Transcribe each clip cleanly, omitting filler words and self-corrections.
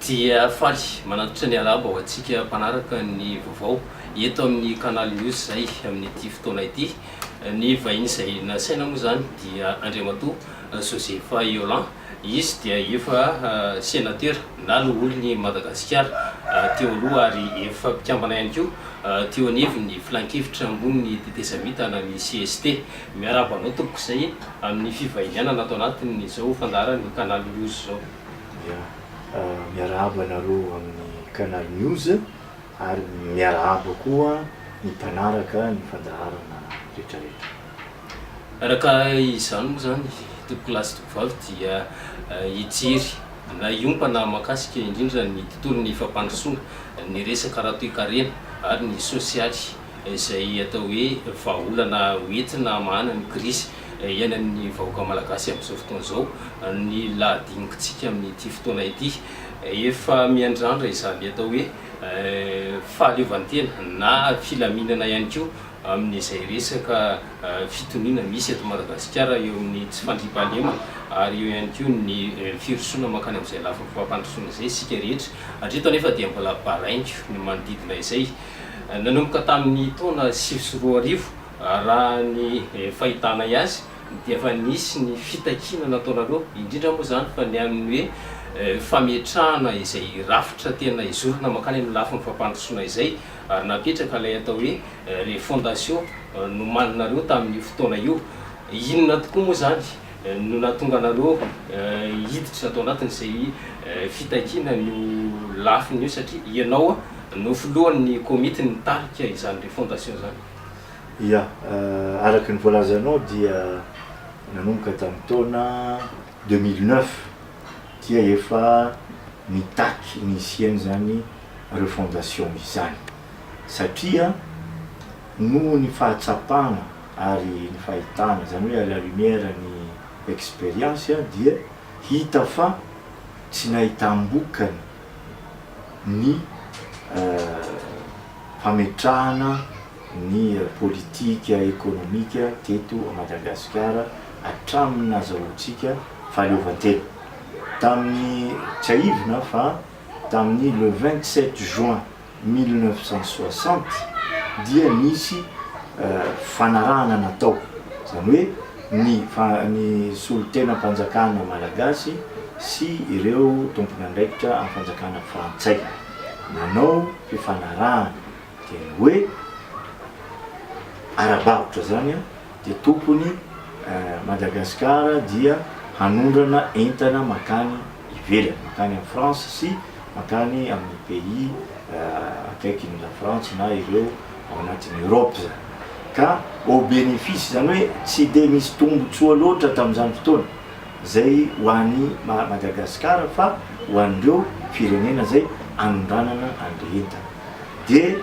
Dia faly manatitra ny arahaba ho antsika mpanaraka ny vaovao eto amin'ny Canal News izay amin'ity fotoana ity. Ny vahiny izay nasaina moa izany dia Andriamatoa Joseph Yoland. Izy dia efa senatera na loholon'i Madagasikara teo aloha ary efa mpikambana ihany koa teo anivon'ny filankevitra ambonin'ny tetezamita na ny cst. Miarahaba anao tompoko izay amin'ny fivahinianana ato anatin'izao fandaharan'ny Canal News izao. Ya, miarahaba anareo amin'ny Canal News ary miarahaba koa ny mpanaraka ny fandaharana retraretra. Araka izany moa izany, tompokolahy sy tompovavy dia hijery na hiompana mahakasika indrindra ny tontolon'ny fampandrosoana, ny resaka ara-toekarena ary ny sosialy izay atao hoe vahaolana hoentina hamahana ny krizy iainan'ny vahoaka malagasy amin'izao fotoana izao ny lahadinikitsika amin'ity fotoana ity. Efa miandrandra izany atao hoe fahaleovantena na filaminana ihany koa amin'izay resaka fitoniana misy eto Madagasikara eo amin'ny tsy fandriampahalemana ary eo ihany koa ny firosoana mankany amin'izay lafiny fampandrosoana izay isika rehetra. Hatreto anefa dia mbola baraingo ny manodidina izay. Nanomboka tamin'ny taona 2009, raha ny fahitanay azy, dia efa nisy ny fitakiana nataonareo, indrindra moa izany fa ny amin'ny hoe fametrahana izay rafitra tena hizorana mankany amin'ny lafiny fampandrosoana izay ary napetraka ilay atao hoe Refondation nomaninareo tamin'io fotoana io. Inona tokoa moa izany no nahatonga anareo hiditra tao anatin'izay fitakiana an'io lafiny io satria ianao no filohan'ny komity nitarika izany refondation izany? Ya, araka ny voalazanao dia nanomboka tamin'ny taona 2009 dia efa nitaky ny hisian'izany refondation izany. Satria noho ny fahatsapana ary ny fahitana, izany hoe à la lumière ny expérience dia hita fa tsy nahitam-bokany ny fametrahana ny politika ekonomika teto Madagasikara hatramin'ny nazahoantsika fahaleovantena. Tamin'ny, tsiahivina fa tamin'ny le 27 juin 1960 dia nisy fanarahana natao, izany hoe ny ny solontenam-panjakana malagasy sy ireo tompon'andraikitra amin'ny fanjakana frantsay nanao fifanarahana dia ny hoe ara-barotra izany dia tokony Madagasikara dia hanondrana entana mankany ivelany, mankany amin'ny France sy mankany amin'ny pays akaikin'i la Frantsa na ireo ao anatin'i Europe zany ka au bénéfice zany hoe tsy de misy tombotsoa loatra tamin'izany fotoana zay ho an'i Madagascar fa ho an'ireo firenena zay anondranana an'le entana de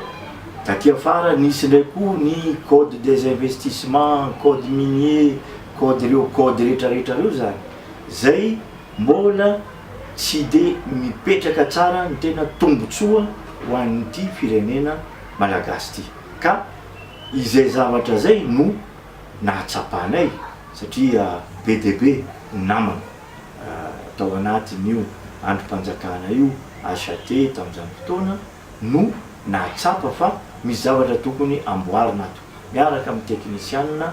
taty afara nisy indray koa ny code des investissements, code minier, code ireo code retraretra reo zany zay Mbola tsy de mipetraka tsara ny tena tombotsoa ho an'ity firenena malagasy ity ka izay zavatra zay no nahatsapanay satria be dia be ny namana tao anatin'io andrim-panjakana io, HAT, tamin'izany fotoana no nahatsapa fa misy zavatra tokony amboarina ato miaraka amin'ny teknisianina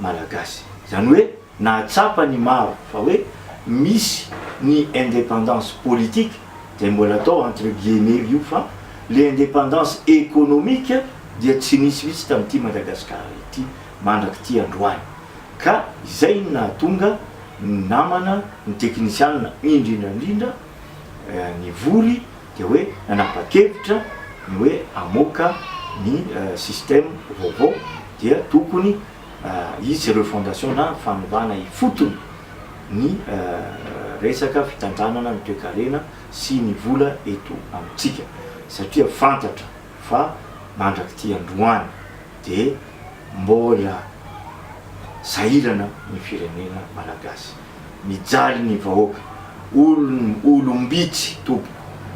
malagasy. Izany hoe Nahatsapa ny maro fa hoe misy ny indépendance politique, izay mbola atao entre guillemets io fa le indépendance économique dia tsy nisy mihitsy tamin'ity Madagasikara ity mandrak'ity androany. Ka izay no nahatonga ny namana, ny teknisianina indrindra indrindra nivory dia hoe nanapa-kevitra ny hoe hamoaka ny système vaovao dia tokony Hisy refondation na fanovana ifotony ny resaka fitantanana ny toekarena sy ny vola eto amintsika satria fantatra fa mandrak'ity androany dia mbola sahirana ny firenena malagasy. Mijaly ny vahoaka. Olom-bitsy tompoko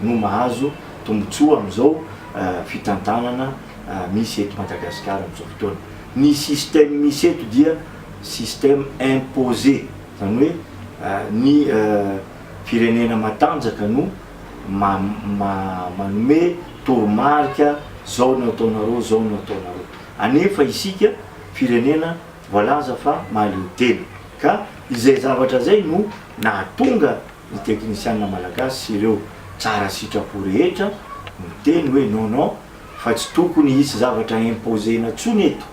no mahazo tombotsoa amin'izao fitantanana misy eto Madagasikara amin'izao fotoana. Ny système misy eto dia système imposé, izany hoe ny firenena matanjaka no Manome toromarika zao no ataonareo zao no ataonareo. Anefa isika firenena voalaza fa mahaleo tena. Ka izay zavatra izay no nahatonga ny teknisianina malagasy sy ireo tsara sitrapo rehetra niteny hoe non non fa tsy tokony hisy zavatra imposer-na tsony eto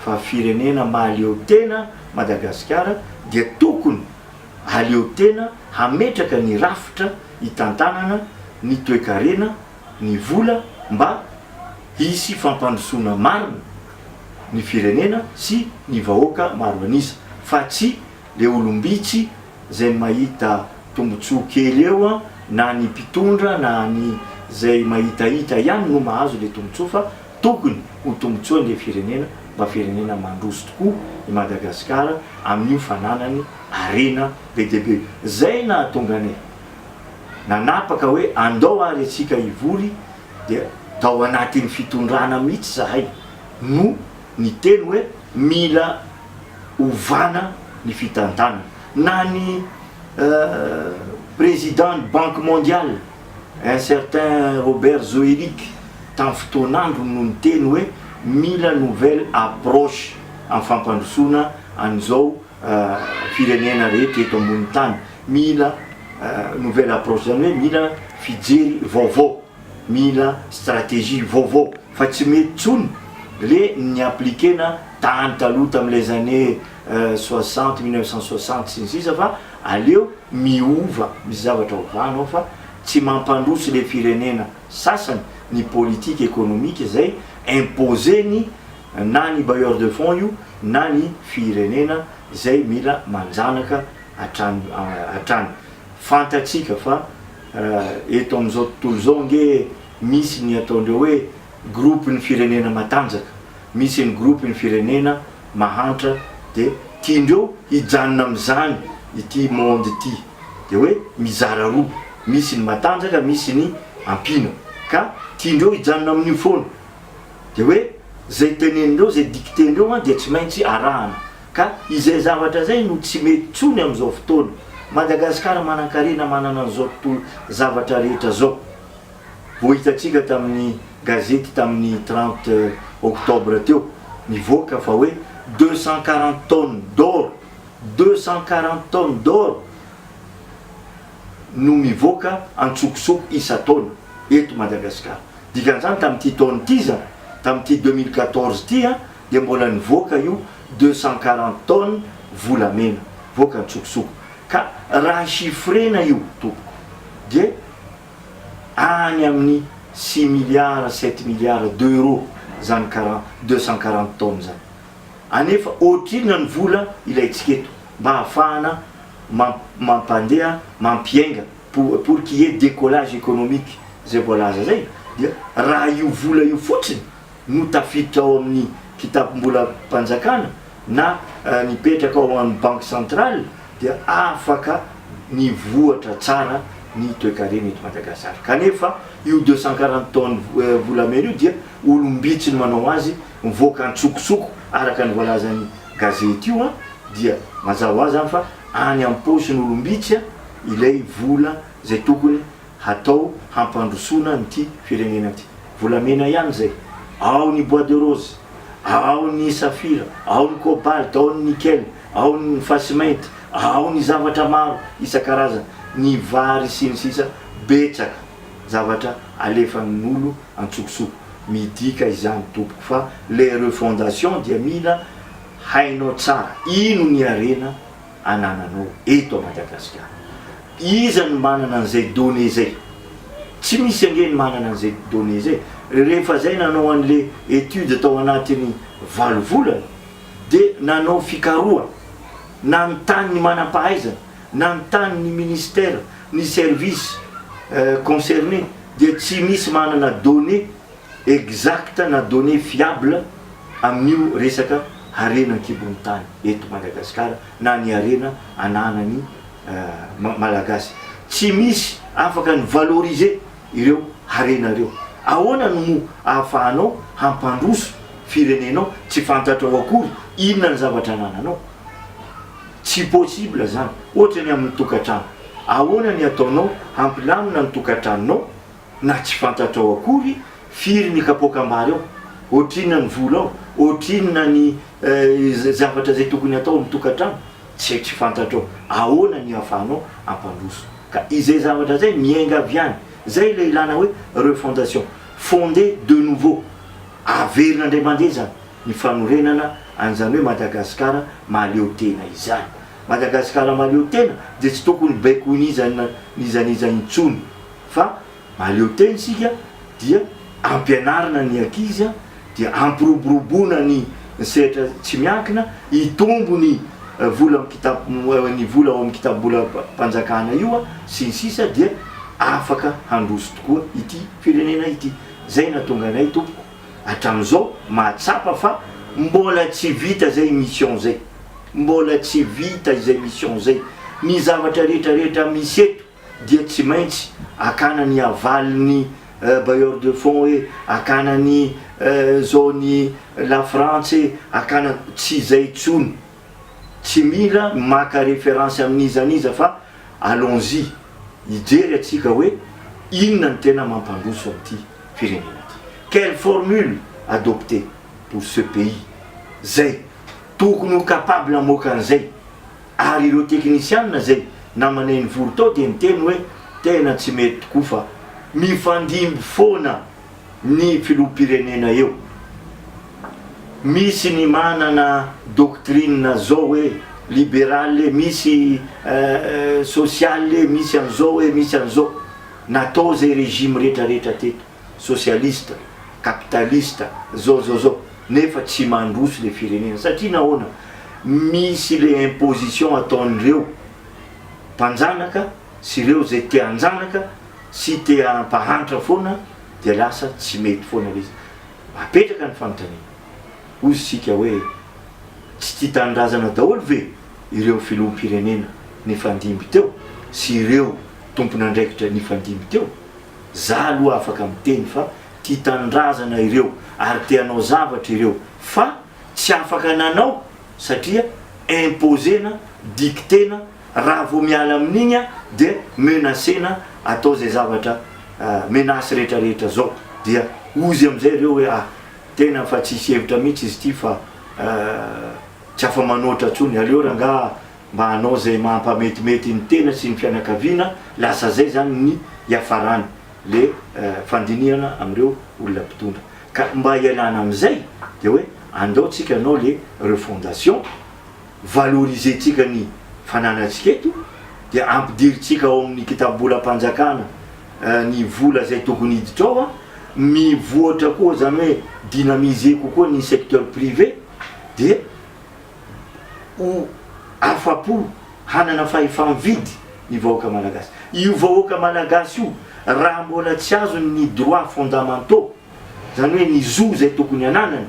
fa firenena mahaleo tena Madagasikara dia tokony Aleo tena hametraka ny rafitra hitantanana ny toekarena, ny vola mba hisy fampandrosoana marina ny firenena sy ny vahoaka maro an'isa fa tsy le olom-bitsy zay mahita tombotsoa kely eo an na ny mpitondra na ny zay mahitahita ihany no mahazo le tombotsoa fa tokony ho tombotsoan'le firenena mba firenena mandroso tokoa i Madagasikara amin'io fananany harena be dia be. Zay nahatonga anay nanapaka hoe andao ary isika hivory dia tao anatin'ny fitondrana mihitsy zahay no niteny hoe mila ovana ny fitantanana. Na ny président ny banque mondiale un certain Robert Zoellick tamin'ny fotoan'androny no niteny hoe mila nouvelle approche amin'ny fampandrosoana an'izao firenena rehetra eto ambonin'ny tany, mila nouvelle approche zany hoe mila fijery vaovao, mila stratégie vaovao fa tsy mety tsony le ni-appliquer-na tany taloha tamin'ilay années 60, 1960 sy ny sisa fa aleo miova, misy zavatra ovana ao fa tsy mampandroso le firenena sasany ny politique économique izay imposer-ny na ny bailleur de fonds io na ny firenena izay mila manjanaka hatrany hatrany. Fantatsika fa eto amin'izao tontolo izao ange misy ny ataondreo hoe groupe ny firenena matanjaka, misy ny groupe ny firenena mahantra de tiandreo hijanona amin'izany ity monde ity de hoe mizara roa, misy ny matanjaka misy ny ampiana ka tiandreo hijanona amin'io foana. Dia hoe zay tenenindreo, zay dictée-ndreo an dia tsy maintsy arahana. Ka izay zavatra zay no tsy mety tsony amin'izao fotoana. Madagasikara manankarena manana an'izao tontolo zavatra rehetra zao. Vao hitantsika tamin'ny gazety tamin'ny 30 octobre teo nivoaka fa hoe 240 tonnes d'or, 240 tonnes d'or no mivoaka antsokosoko isan-taona eto Madagasikara. Dikan'izany tamin'ity taona ity izany, tamin'ity 2014 ity an, dia mbola nivoaka io 240 tonnes volamena, voaka an-tsokosoko. Ka raha chiffrer-na io tompoko, dia any amin'ny six milliards, sept milliards d'euros izany quarante, 240 tonnes izany. Anefa ohatrinona ny vola ilaintsika eto mba hahafahana mampandeha, mampiainga pour pour qu'il y ait décollage économique zay voalaza zay dia raha io vola io fotsiny no tafiditra ao amin'ny kitapom-bolam-panjakana na mipetraka ao amin'ny banque centrale dia afaka mivoatra tsara ny toekarena eto Madagascar kanefa io 240 tonnes volamena io dia olom-bitsy no manao azy mivoaka antsokosoko araka ny voalazan'ny gazety io dia mazava ho azy zany fa any am-paosin'olom-bitsy ilay vola izay tokony hatao hampandrosoana an'ity firenena ity. Volamena ihany izay. Ao ny bois de rose, ao ny safira, ao ny cobalt, ao ny nickel, ao ny fasimainty, ao ny zavatra maro isan-karazany, ny vary sy ny sisa betsaka zavatra alefan'olo antsokosoko. Midika izany tompoko fa le refondation dia mila hainao tsara ino ny harena anananao eto a Madagasikara. Iza no manana an'izay données zay? Tsy misy ange ny manana an'izay données zay. Rehefa zay nanao an'le étude tao anatin'ny valo volana de nanao fikarohana, nanontany ny manam-pahaizana, nanontany ny ministère, ny service concerné dia tsy misy manana données exacte na données fiable amin'io resaka harena an-kibon'ny tany eto Madagasikara na ny harena ananan'ny Malagasy. Tsy misy afaka ny valoriser ireo harena ireo. Ahoana no moa ahafahanao hampandroso firenenao tsy fantatrao akory inona ny zavatra anananao? Tsy possible zany. Ohatra ny amin'ny tokantrano. Ahoana ny ataonao hampilamina ny tokantranonao na tsy fantatrao akory firy ny kapoakam-bary ao, ohatrinona ny vola ao, ohatrinona ny zavatra izay tokony hatao amin'ny tokantrano, tsy tsy fantatrao. Ahoana ny ahafahanao hampandroso? Ka izay zavatra izay miainga avy any. Izay ilay ilana hoe refondation, fonder de nouveau. Averina indray mandeha izany ny fanorenana an'izany hoe Madagasikara mahaleo tena izany. Madagasikara mahaleo tena dia tsy tokony baikoin'iza n'iza n'iza intsony fa mahaleo tena isika dia ampianarina ny ankizy dia ampiroboroboana ny sehatra tsy miankina, hitombo ny vola amin'ny kitapo ny vola ao amin'ny kitapom-bolam-panjakana io sy ny sisa dia afaka handroso tokoa ity firenena ity. Zay nahatonga anay tompoko hatramin'izao mahatsapa fa mbola tsy vita zay mission zay. Mbola tsy vita izay mission zay. Ny zavatra rehetra rehetra misy eto dia tsy maintsy akana ny avaliny bailleur de fonds hoe akana ny zao ny la frantsa e, akana, tsy izay intsony. Tsy mila maka référence amin'iza n'iza fa allons-y hijery atsika hoe inona no tena mampandroso an'ity firenena ity. Quelle formule adopter pour ce pays? Zay. Tokony ho capable hamoaka an'izay. Ary ireo teknisianina izay namanay nivory tao dia niteny hoe tena tsy mety tokoa fa mifandimby foana ny filoham-pirenena eo. Misy ny manana doctrine zao hoe liberal e, misy social e, misy an'izao e, misy an'izao. Natao izay régime retraretra teto, socialiste, capitaliste, zao zao zao, nefa tsy mandroso le firenena. Satria nahoana? Misy le imposition ataon'ireo mpanjanaka sy ireo izay te hanjanaka sy te hampahantra foana dia lasa tsy mety foana le izy. Apetraka ny fanontaniana, hoy isika hoe tsy tia tanindrazana daholo ve ireo filoham-pirenena nifandimby teo sy ireo tompon'andraikitra nifandimby teo? Za aloha afaka miteny fa tia tanindrazana ireo ary te hanao zavatra ireo fa tsy afaka nanao satria imposer-na, dicter-na, raha vao miala amin'igny dia menacer-na atao zay zavatra menace rehetra rehetra zao dia ozy amizay reo hoe ah tena fa tsisy hevitra mihitsy izy ity fa tsy afa-manoatra tsony aleo rangaha mba hanao zay mampametimety ny tena sy ny fianakaviana lasa zay zany ny hiafarany le fandinihana amreo olona mpitondra ka mba hialana amizay de hoe andao tsika hanao le refondation valoriser tsika ny fananantsika eto dia ampidirintsika ao amin'ny kitapom-bolam-panjakana ny vola zay tokony hiditra ao a, mivoatra koa zany hoe dynamiser kokoa ny secteur privé dia ho afa-po hanana fahefa-mividy ny vahoaka malagasy. Io vahoaka malagasy io raha mbola tsy azony ny droits fondamentaux Izany hoe ny zo izay tokony hananany,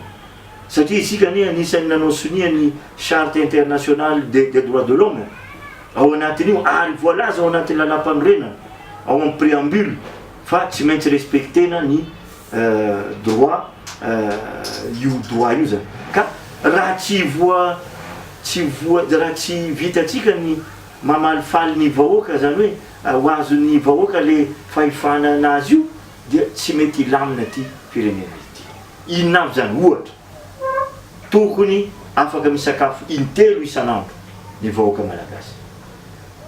satria isika anie anisan'ny nanao sonia ny charte internationale des des droits de l'homme ao anatin'io ary voalaza ao anatin'ny lalàmpanorenana ao amin'ny préambule fa tsy maintsy respecter-na ny droit io droit io zany ka raha tsy voa tsy voa raha tsy vitantsika ny mamalifaly ny vahoaka zany hoe ho azon'ny vahoaka le fahefana anazy io dia tsy mety hilamina ity firenena ity. Inona avy izany? Ohatra, tokony afaka misakafo intelo isan'andro ny vahoaka malagasy.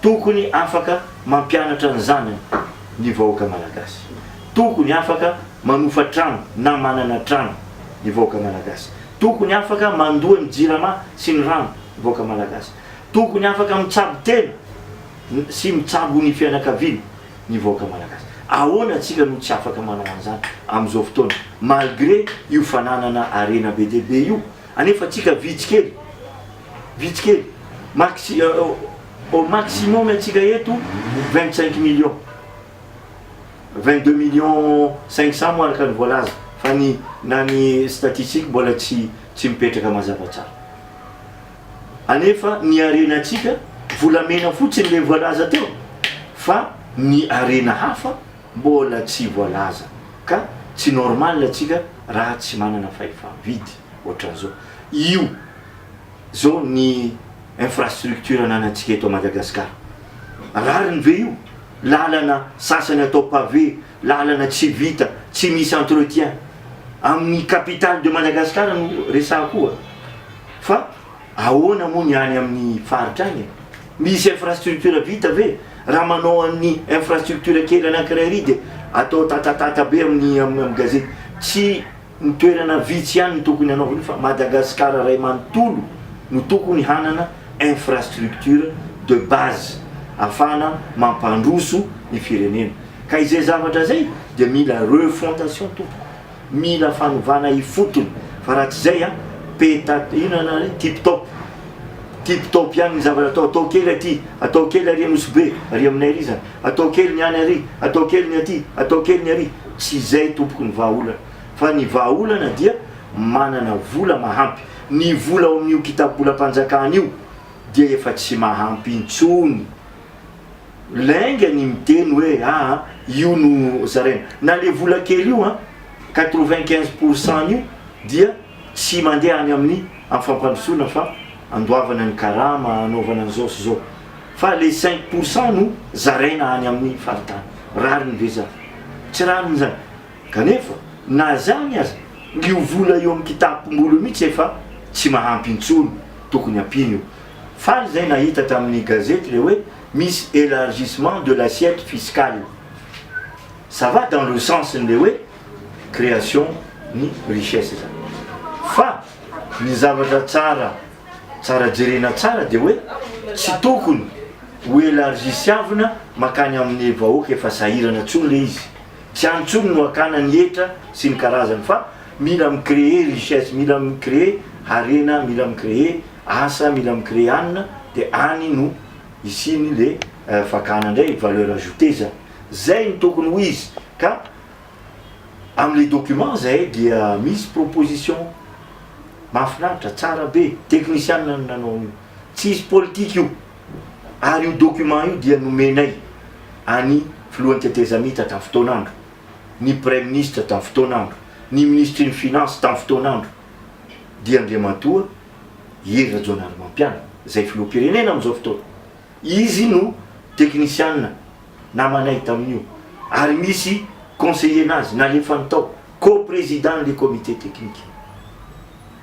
Tokony afaka mampianatra ny zanany ny vahoaka malagasy. Tokony afaka manofa trano na manana trano ny vahoaka malagasy. Tokony afaka mandoa ny jirama sy ny rano ny vahoaka malagasy. Tokony afaka mitsabo tena sy mitsabo ny fianakaviana. ny vahoaka malagasy. Ahoana antsika no tsy afaka manao an'izany amin'izao fotoana malgré io fananana harena be dia be io anefa antsika vitsy kely, vitsy kely, maxi au maximum antsika eto 25 millions, 22 millions 500 moa araka ny voalaza fa ny na ny statistique mbola tsy tsy mipetraka mazava tsara. Anefa ny harenantsika volamena fotsiny le voalaza teo fa ny harena hafa mbola tsy voalaza ka tsy normal atsika raha tsy manana fahefa-mividy ohatran'izao. Io zao ny infrastructure ananantsika eto Madagascar. Rariny ve io? Lalana sasany atao pavé, lalana tsy vita, tsy misy entretien. Amin'ny capitale de Madagascar no resahako io a! Fa ahoana moa ny any amin'ny faritra any e? Misy infrastructure vita ve? Raha manao an'ny infrastructure kely anankiray ary dia atao tatatata be amin'ny amin'ny gazety. Tsy ny toerana vitsy ihany no tokony hanaovana io fa Madagascar iray manontolo no tokony hanana infrastructure de base ahafahana mampandroso ny firenena. Ka izay zavatra izay dia mila refondation tompoko. Mila fanovana ifotony fa raha tsy izay an, peta inona ary tip top, tip top ihany ny zavatra atao, atao kely aty, atao kely ary Nosy Be, ary aminay ary izany, atao kely ny any ary, atao kely ny aty, atao kely ny ary, tsy izay tompoko ny vahaolana fa ny vahaolana dia manana vola mahampy, ny vola ao amin'io kitapom-bolam-panjakana io dia efa tsy mahampy intsony. Lainga ny miteny hoe aa io no zaraina. Na le vola kely io an, 95 pour cent io dia tsy mandeha any amin'ny amin'ny fampandrosoana fa andoavana ny karama, anaovana an'izao sy izao. Fa le cinq pour cent no zaraina any amin'ny faritany. Rariny ve zany? Tsy rariny zany. Kanefa na zany aza, io vola io amin'ny kitapom-bola io mihitsy efa tsy mahampy intsony, tokony ampiana io. Faly zay nahita tamin'ny gazety le hoe misy élargissement de l'assiette fiscale. Ça va dans le sens ny le hoe création ny richesse zany. Fa ny zavatra tsara tsara jerena tsara de hoe tsy tokony ho élargisiavina makany amin'ny vahoaka efa sahirana tsony le izy. Tsy any tsony no hakana ny hetra sy ny karazany fa mila mi-créer richesse, mila mi-créer harena, mila mi-créer asa, mila mi-créer hanina de any no hisiany le fakana indray valeur ajoutée zany. Zay no tokony ho izy ka amle document zay dia misy proposition mahafinaritra, tsara be, teknisianina no nanao an'io, tsisy politika io ary io document io dia nomenay any filohan'ny tetezamita tamin'ny fotoan'andro, ny praiminisitra tamin'ny fotoan'andro, ny minisitry ny finance tamin'ny fotoan'andro dia Andriamatoa Hery Rajaonarimampianina izay filoham-pirenena amin'izao fotoana. Izy no teknisianina namanay tamin'io ary misy conseiller-nazy nalefany tao, co-président le comité technique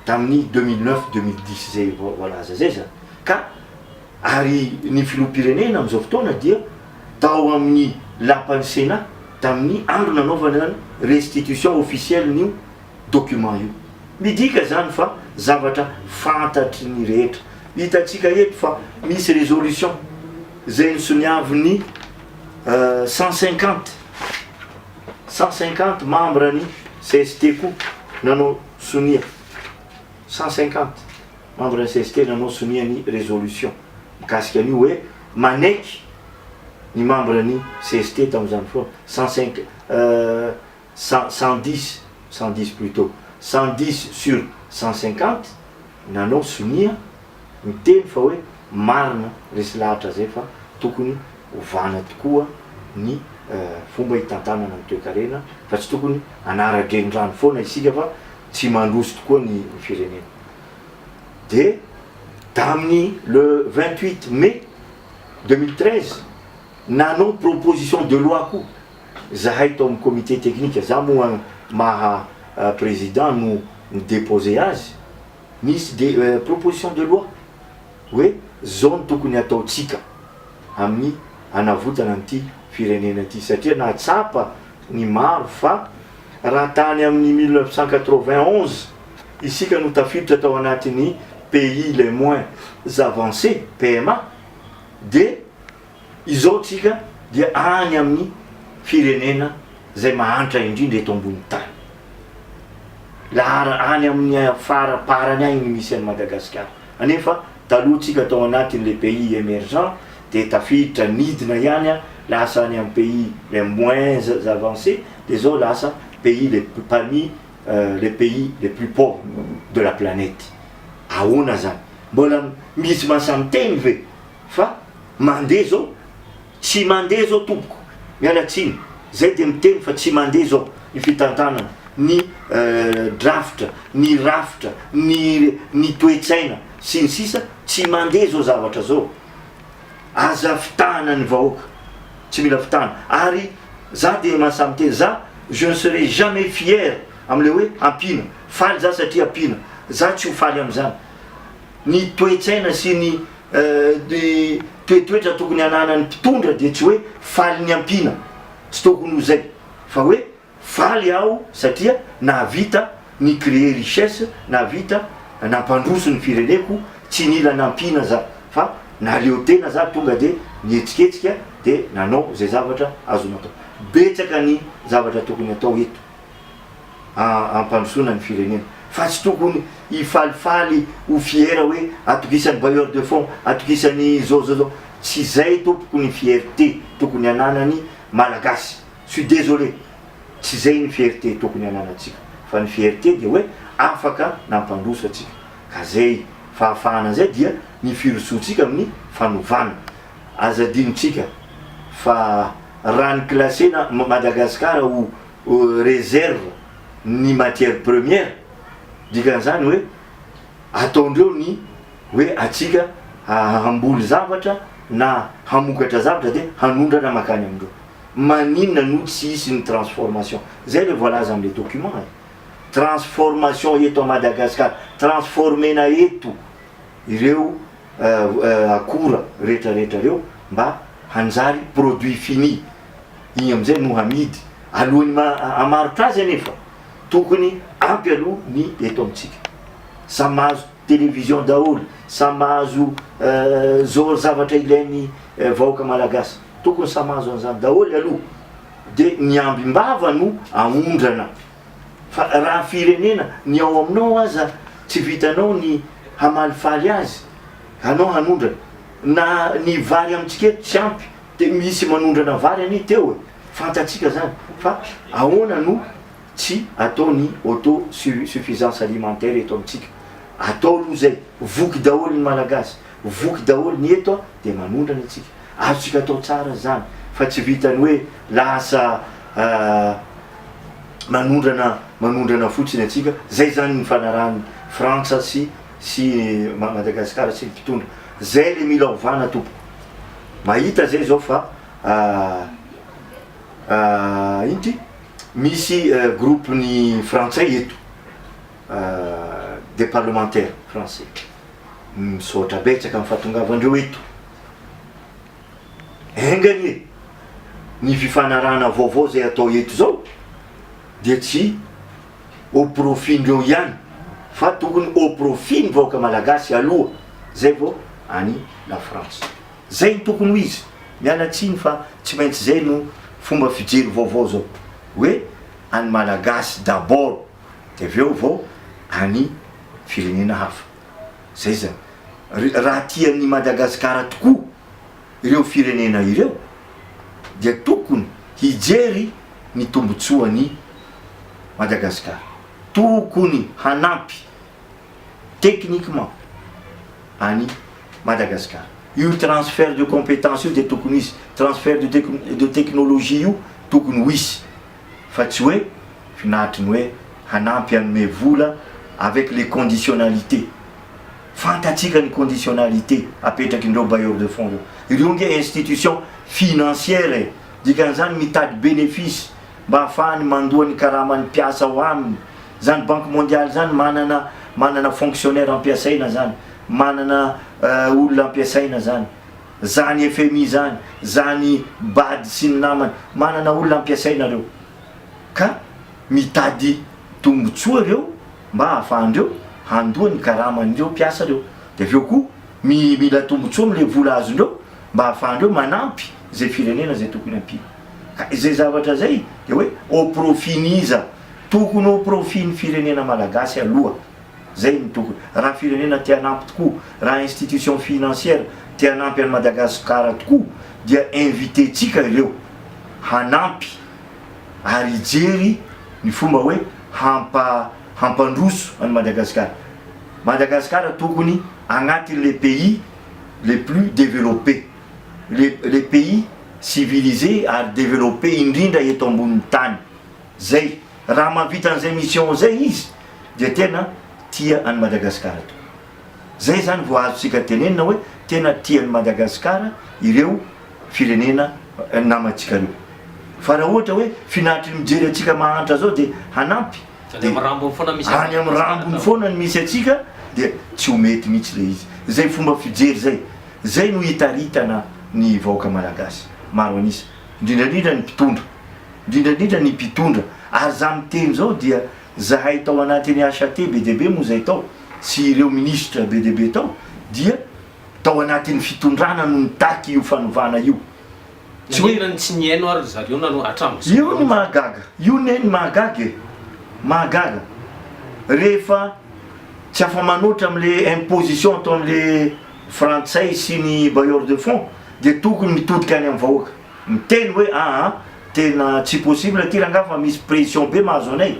tamin'ny 2009, 2010 izay voalaza izay zany. Ka ary ny filoham-pirenena amin'izao fotoana dia tao amin'ny lapan'ny Sénat tamin'ny andro nanaovana ny restitution officielle-n'io document io. Midika izany fa zavatra fantatry ny rehetra. Hitantsika eto fa misy résolution izay nosoniavin'ny 150, 150 membres ny cst koa nanao sonia, 150 membres ny cst nanao sonia ny résolution mikasika an'io hoe manaiky ny membres ny cst tamin'izany fotoana, cent cinq, cent 110, 110 plutot, 110 sur 150 nanao sonia miteny fa hoe marina resy lahatra zay fa tokony ovana tokoa ny fomba hitantanana ny toekarena fa tsy tokony hanara-drenirano foana isika fa tsy mandroso tokoa ny firenena. De tamin'ny le 28 mai 2013 nanao proposition de loi koa Zahay tao amin'ny comité technique, za moa maha président no ni-deposer azy, nisy de proposition de loi hoe zao no tokony hataontsika amin'ny hanavotana an'ity firenena ity satria nahatsapa ny maro fa raha tany amin'ny 1991 isika no tafiditra tao anatin'ny pays les moins avancés, PMA, dia Izao tsika dia any amin'ny firenena izay mahantra indrindra eto ambony tany. Lahara any amin'ny faraparany any ny misy an'i Madagasikara. Anefa taloha tsika tao anatin'ilay pays emergent dia tafiditra nidina ihany lasa any amin'ny pays les moins avancés dia izao lasa pays les parmi les pays les plus pauvres de la planète. Ahoana zany? Mbola misy mahasahy miteny ve Fa mandeha zao, tsy mandeha zao tompoko, miala tsiny, zay dia miteny fa tsy mandeha zao ny fitantanana, ny drafitra, ny rafitra, ny ny toe-tsaina sy ny sisa, tsy mandeha zao zavatra zao. Aza fitahana ny vahoaka, tsy mila fitahana. Ary za dia mahasahy miteny, za je ne serai jamais fier amle hoe ampiana, faly za satria ampiana, za tsy ho faly amzany. Ny toe-tsaina sy ny ny toetoetra tokony hananan'ny mpitondra dia tsy hoe faly ny ampiana, tsy tokony ho zay, fa hoe Faly aho satria nahavita ni créer richesse, nahavita nampandroso ny fireneko, tsy nila nampiana za fa nahaleo tena za tonga de nihetsiketsika de nanao zay zavatra azo natao. Betsaka ny zavatra tokony atao eto hampandrosoana ny firenena fa tsy tokony hifalifaly ho fier hoe atokisan'ny bailleur de fonds, atokisan'ny zao zao zao, tsy zay tompoko ny fierté tokony hananany Malagasy. Suis désolé, tsy zay ny fierté tokony ananantsika fa ny fierté dia hoe afaka nampandroso antsika ka zay fahafahana zay dia ny firosoantsika amin'ny fanovana. Aza adinontsika fa raha ny classena Madagascar ho réserve ny matière première dikan'izany hoe ataondreo ny hoe atsika hamboly zavatra na hamokatra zavatra dia hanondrana makany amindreo. Maninona no tsy hisy ny transformation? Zay le voalaza amle document e! Transformation eto à Madagascar, transformena eto ireo akora rehetra rehetra reo mba hanjary produit fini, igny amizay no hamidy, alohan'ny hamarotra azy anefa tokony ampy aloha ny eto amitsika, samy mahazo télévision daholo, samy mahazo zao zavatra ilain'ny vahoaka malagasy. Tokony samy mahazo an'izany daholo aloha de ny ambim-bava no aondrana fa raha firenena ny ao aminao aza tsy vitanao ny hamalifaly azy anao hanondrana na ny vary amintsika eto tsy ampy de misy manondrana vary anie teo e fantatsika zany fa ahoana no tsy atao ny auto suffisance alimentaire eto amintsika atao aloha zay voky daholo ny malagasy voky daholo ny eto de manondrana antsika Azontsika atao tsara izany fa tsy vitan'ny hoe lasa manondrana manondrana fotsiny antsika, zay zany ny fanarahan'ny Frantsa sy sy Madagasikara sy ny mpitondra, zay le mila ovana tompoko, mahita zay zao fa ino ty misy groupe ny frantsay eto des parlementaires français, misaotra betsaka amin'ny fahatongavandreo eto. Enga anie ny fifanarahana vaovao izay atao eto izao dia tsy au profit-ndreo ihany fa tokony au profit ny vahoaka malagasy aloha zay vao any la France. Zay no tokony ho izy. Miala tsiny fa tsy maintsy zay no fomba fijery vaovao zao hoe any malagasy d'abord de avy eo vao any firenena hafa. Zay zany. Raha tian'i Madagasikara tokoa ireo firenena ireo dia tokony hijery ny tombotsoan'i Madagasikara. Tokony hanampy techniquement an'i Madagasikara. Io transfert de compétence io dia tokony hisy, transfert de technologie io tokony ho hisy fa tsy hoe Finaritry ny hoe hanampy hanome vola avec les conditionnalités. Fantatsika ny conditionnalités apetrak'indreo bailleurs de fonds reo. Ireo nge institution financière e! Dikan'izany mitady bénéfice mba hahafahany mandoa ny karaman'ny mpiasa ao aminy. Zany banque mondiale zany manana manana fonctionnaire ampiasaina zany, manana olona ampiasaina zany. Zany FMI zany, zany bad sy ny namany, manana olona ampiasaina reo. ka mitady tombotsoa ireo mba ahafahandreo handoa ny karaman'ireo mpiasa reo, de avy eo koa mi mila tombotsoa amle vola azondreo mba ahafahandreo manampy zay firenena zay tokony ampiana, ka izay zavatra zay de hoe au profit n'iza? Tokony au profit ny firenena malagasy aloha, zay no tokony, raha firenena te hanampy tokoa, raha institution financière te hanampy an'i Madagascar tokoa dia inviter-tsika ireo hanampy ary hijery ny fomba hoe hampa hampandroso an'i Madagascar. Madagascar tokony agnatin'ny les pays les plus développés, les les pays civilisés ary développés indrindra eto ambonin'ny tany. Zay, raha mahavita an'izay mission zay izy dia tena tia an'i Madagascar tokoa. Zay zany vao azontsika tenenina hoe tena tia an'i Madagasikara ireo firenena namantsika ireo. Fa raha ohatra hoe finaritry ny mijery antsika mahantra zao dia hanampy Any amin'ny rambony foana misy any amin'ny rambony foana ny misy antsika dia tsy ho mety mihitsy ilay izy. Izay fomba fijery izay, izay no hitaritana ny vahoaka malagasy maro an'isa, indrindra indrindra ny mpitondra, indrindra indrindra ny mpitondra. Ary za miteny izao dia zahay tao anatin'ny HAT be dia be moa izay tao sy ireo minisitra be dia be tao dia tao anatin'ny fitondrana no nitaky io fanovana io. Tsy hoe. Naninona no tsy nihaino ary ry zareo nano hatramin'izao Io no mahagaga, io ne ny mahagaga e! Mahagaga. Rehefa tsy afa-manoatra amin'le imposition ataon'le frantsay sy ny bailleurs de fonds dia tokony mitodika any amin'ny vahoaka. Miteny hoe aa tena tsy possible ty rangaha fa misy pression be mahazo anay.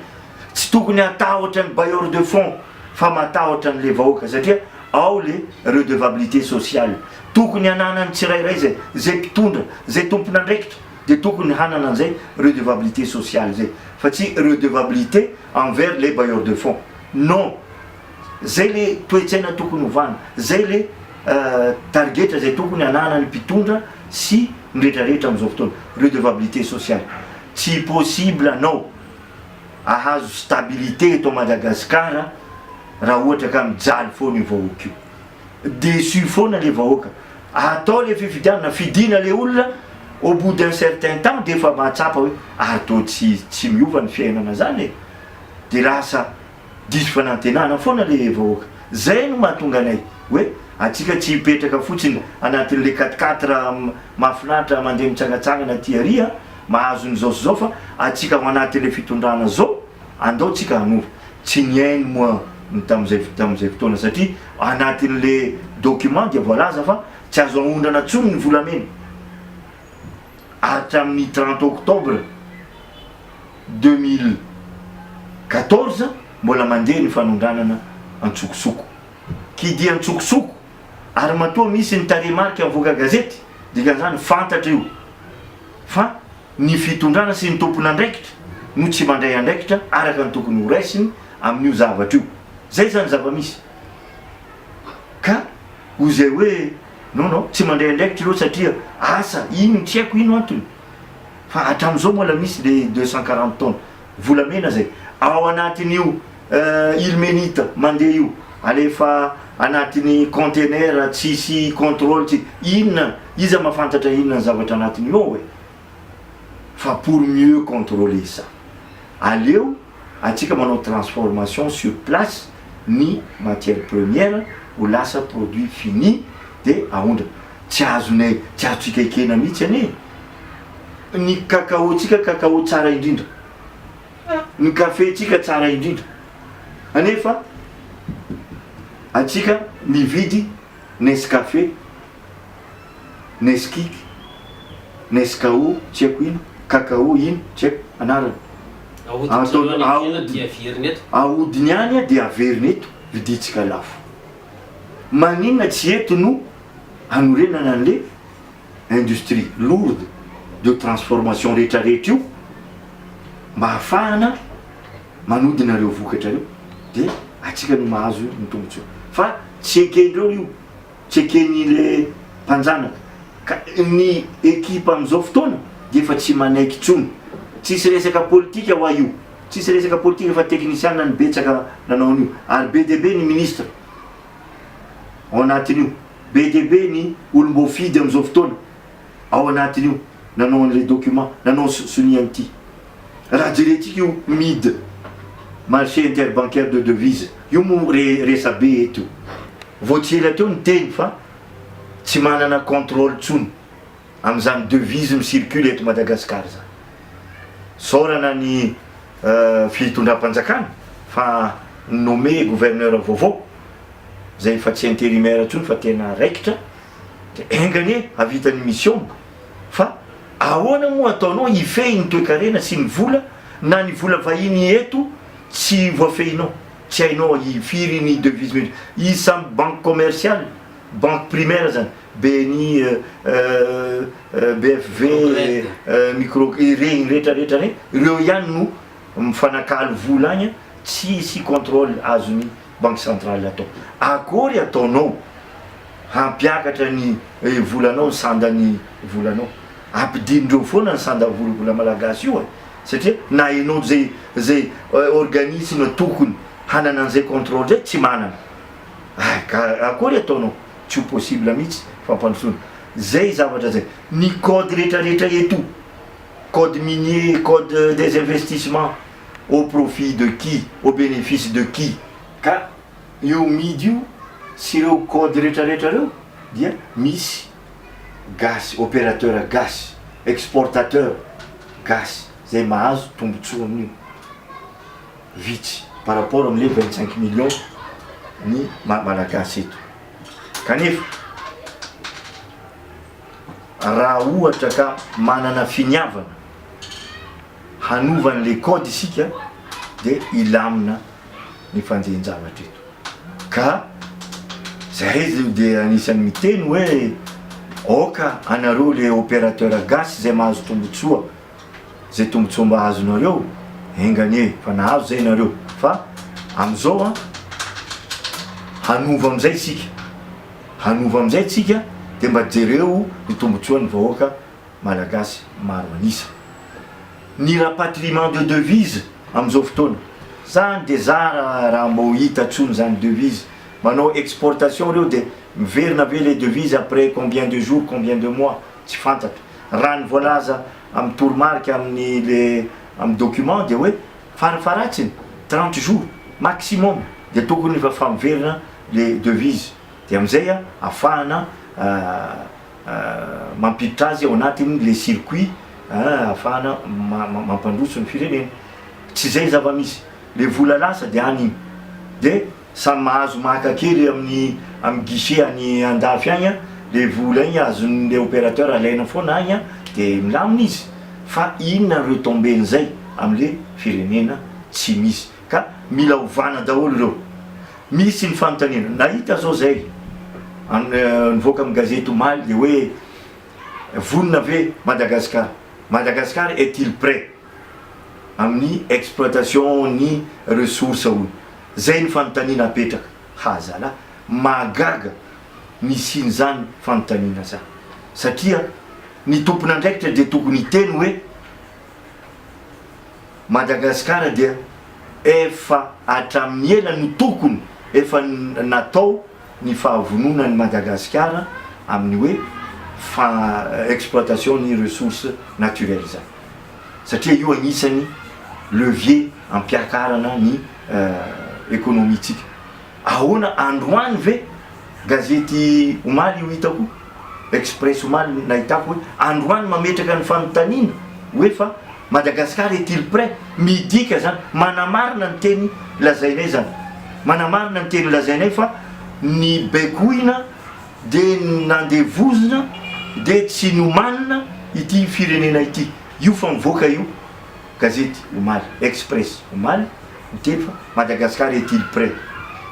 Tsy tokony hatahotra ny bailleurs de fonds fa matahotra an'le vahoaka satria ao le redevabilité sociale. Tokony hananan'ny tsirairay zay, zay mpitondra, zay tompon'andraikitra dia tokony hanana an'izay redevabilité sociale zay fa tsy redevabilité envers les bailleurs de fonds. Non! Zay le toe-tsaina tokony hovana, zay le tarigetra zay tokony hananan'ny mpitondra sy ny retraretra amin'izao fotoana, redevabilité sociale. Tsy possible anao ahazo stabilité eto Madagascar raha ohatra ka mijaly foana io vahoaka io. Déçu foana le vahoaka. Atao le fifidianana, fidina le olona, au bout d'un certain temps de efa mahatsapa hoe ary toa tsy tsy miova ny fiainana zany e! De lasa diso fanantenana foana le vahoaka. Zay no mahatonga anay hoe atsika tsy hipetraka fotsiny anatin'le quatre quatre mahafinaritra mandeha mitsangatsangana aty ary an, mahazo ny zao sy zao fa atsika ao anatin'le fitondrana zao andao tsika hanova. Tsy nihaino moa ny tamin'izay tamin'izay fotoana satria anatin'le document dia voalaza fa tsy azo aondrana intsony ny volamena hatramin'ny 30 octobre 2014 mbola mandeha ny fanondranana antsokosoko. Qui dit antsokosoko ary matoa misy ny tarehimarika mivoaka gazety dikan'izany fantatra io fa ny fitondrana sy ny tompon'andraikitra no tsy mandray andraikitra araka ny tokony ho raisiny amin'io zavatra io. Zay zany zava-misy. Ka ho izay hoe non non tsy mandray andraikitra ireo satria asa ino tsy haiko ino antony fa hatramin'izao mbola misy le 240 tonnes volamena zay ao anatin'io ilmenite mandeha io alefa anatin'ny container tsisy contrôle tsy inona iza mahafantatra inona ny zavatra anatin'io ao e fa pour mieux contrôler ça aleo atsika manao transformation sur place ny matière première ho lasa produit fini de aondrana tsy azonay tsy azotsika ekena mihitsy anie ny cacao tsika cacao tsara indrindra ny kafe tsika tsara indrindra anefa atsika mividy Nescafe, Nesquik, Nescao tsy haiko ino, cacao ino tsy haiko anarany. Ahodin-dry zareo any ivelany dia averina eto. Ahodiny any dia averina eto, vidintsika lafo. Maninona tsy eto no anorenana an'le industrie lourde de transformation rehetrarehetra io mba hahafahana manodina ireo vokatra ireo dia atsika no mahazo ny tombotsoa fa tsy ekendreo io, tsy eken'ile mpanjanaka ka ny ekipa amin'izao fotoana dia efa tsy manaiky intsony, tsisy resaka politika hoa io, tsisy resaka politika fa teknisiana no betsaka nanao an'io ary be dia be ny ministre ao anatin'io, be dia be ny olom-boafidy amin'izao fotoana ao anatin'io nanao an'ilay document, nanao sonia an'ity. Raha jerentsika io MID, Marché Interbancaire de Devise, io moa re resabe eto io. Vao tsy ela teo niteny fa tsy manana contrôle intsony amin'izany devise mi-circule eto Madagascar izany. Isaorana ny fitondram-panjakana fa ni-nommer gouverneur vaovao izay efa tsy intérimaire intsony fa tena raikitra dia enga anie hahavita ny mission-ny fa Ahoana moa ataonao hifehy ny toekarena sy ny vola na ny vola vahiny eto tsy voafehinao, tsy hainao firy ny devise miditra, izy samy banque commerciale, banque primaire zany, BNI, BFV, micro ireny rehetra rehetra ireny, ireo ihany no mifanakalo vola agny tsisy controle azon'ny banque centrale atao. Akory ataonao? Hampiakatra ny volanao ny sandan'ny volanao. Ampidinindreo foana ny sanda vola malagasy io e! Satria na enao zay zay organisme tokony hanana an'izay controle zay tsy manana. Ay ka akory ataonao? Tsy ho possible mihitsy fampandrosoana. Zay zavatra zay. Ny code rehetra rehetra eto, code minier, code des investissements, au profit de qui? Au bénéfice de qui? Ka io midy io sy ireo code rehetra rehetra reo dia misy gasy, opérateur gasy, exportateur gasy zay mahazo tombotsoa amin'io, vitsy par rapport amle 25 millions ny malagasy eto, kanefa raha ohatra ka manana finiavana hanova anle code isika de hilamina ny fanjehin-javatra eto ka zahay zao de anisan'ny miteny hoe aoka anareo le opérateur gasy zay mahazo tombotsoa zay tombotsoa mba azonareo enga anie fa nahazo zay nareo fa amizao an hanova amizay tsika hanova amizay tsika de mba jereo ny tombotsoan'ny vahoaka malagasy maro an'isa. Ny rapatriement de devise amin'izao fotoana, zany de zara raha mbô hita tsony zany devise, manao exportation reo de miverina ve le devise après combien de jours, combien de mois, tsy fantatra. Raha ny voalaza amin'ny toromarika amin'ny le amin'ny document de hoe farafaharatsiny 30 jours maximum de tokony efa fa miverina le devise de amizay afahana mampiditra azy ao anatin'ny le circuit ahafahana mampandroso ny firenena, tsy zay zava-misy, le vola lasa de any iny, de samy mahazo maka kely amin'ny amin'ny guichet any andafy agny an, le vola igny azon'le opérateur alaina foana agny an, de milamina izy, fa inona ny retombée-n'izay amle firenena, tsy misy, ka mila ovana daholo ireo. Misy ny fanontaniana, nahita zao zay nivoaka amin'ny gazety omaly dia hoe vonona ve Madagascar? Madagascar est-il prêt amin'ny exploitation ny ressources hono? Zay ny fanontaniana apetraka. Ha zalahy, mahagaga ny hisian'izany fanontaniana zany satria ny tompon'andraikitra dia tokony hiteny hoe Madagascar dia efa hatramin'ny ela no tokony efa natao ny fahavononan'i Madagasikara amin'ny hoe fa exploitation ny ressources naturelles izany satria io agnisan'ny levier ampiakarana ny économie-tsika. Ahoana androany ve gazety omaly io hitako express omaly nahitako hoe androany mametraka ny fanontaniana hoe fa Madagascar est il prêt midika zany manamarina ny teny lazainay zany manamarina ny teny lazainay fa ny baikoina de nandevozina de tsy nomanina ity firenena ity io fa mivoaka io gazety omaly express omaly miteny fa Madagascar est-il prêt?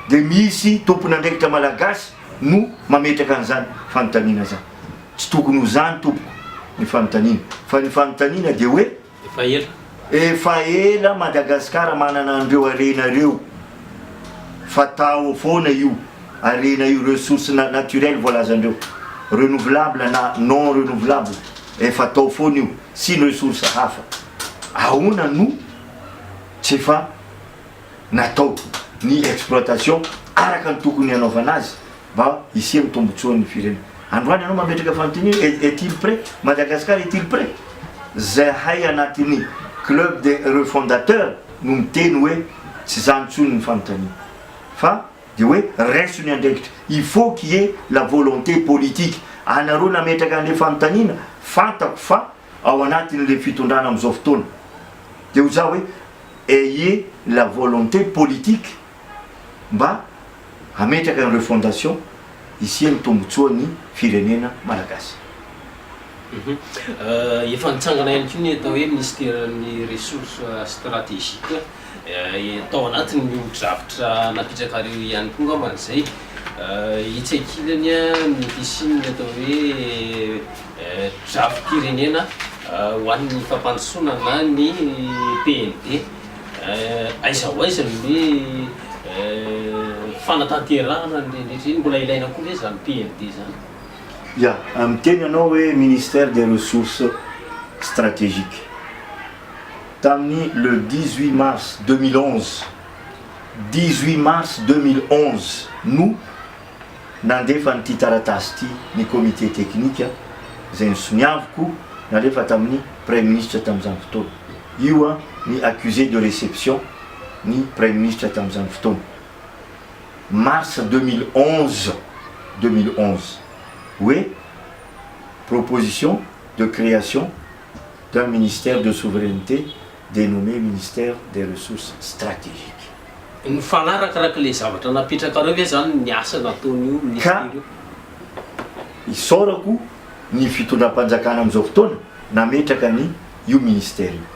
Dia misy tompon'andraikitra malagasy no mametraka an'izany fanontaniana izany. Tsy tokony ho izany tompoko ny fanontaniana fa ny fanontaniana dia hoe. Efa ela. Efa ela Madagascar manana an'ireo harena ireo fa tao foana io harena io ressources naturelles voalazandreo renouvelable na non renouvelable efa tao foana io sy ny ressources hafa ahoana no tsy efa natao ny exploitation araka ny tokony hanaovana azy mba hisian'ny tombotsoan'ny firenena. Androany ianao mametraka fanontaniana est est-il prêt? Madagascar est-il prêt? Zahay anatin'ny club des refondateurs no miteny hoe tsy zany intsony ny fanontaniana fa dia hoe raiso ny andraikitra, il faut qu'il y ait la volonté politique. Anareo nametraka an'le fanontaniana fantako fa ao anatin'le fitondrana amin'izao fotoana dia ho za hoe ayez la volonté politique mba hametraka ny refondation hisian'ny tombotsoan'ny firenena malagasy. Efa nitsangana ihany koa ny atao hoe minisiteran'ny ressources stratégiques tao anatin'io drafitra napetrakareo ihany koa angambany izay. Etsy ankilany ny fisian'ny atao hoe drafi-pirenena ho an'ny fampandrosoana na ny PND. Aiza ho aiza ny hoe. fanatanterahana an'ireny rehetra ireny, mbola ilaina koa ve izany PND izany? Ya, miteny ianao hoe ministère des ressources stratégiques. Tamin'ny le 18 mars 2011, 18 mars 2011 no nandefa an'ity taratasy ity ny comité technique izay nosoniaviko nalefa tamin'ny Praiminisitra tamin'izany fotoana. Io ny accusé de réception ny Praiminisitra tamin'izany fotoana. Mars 2011, 2011, hoe proposition de création d'un ministère de souveraineté dénommé ministère des ressources stratégiques. Nifanaraka ilay zavatra napetrakareo ve zany ny asa nataon'io Ka ministera io? isaorako ny fitondram-panjakana amin'izao fotoana nametraka ny io ministère io.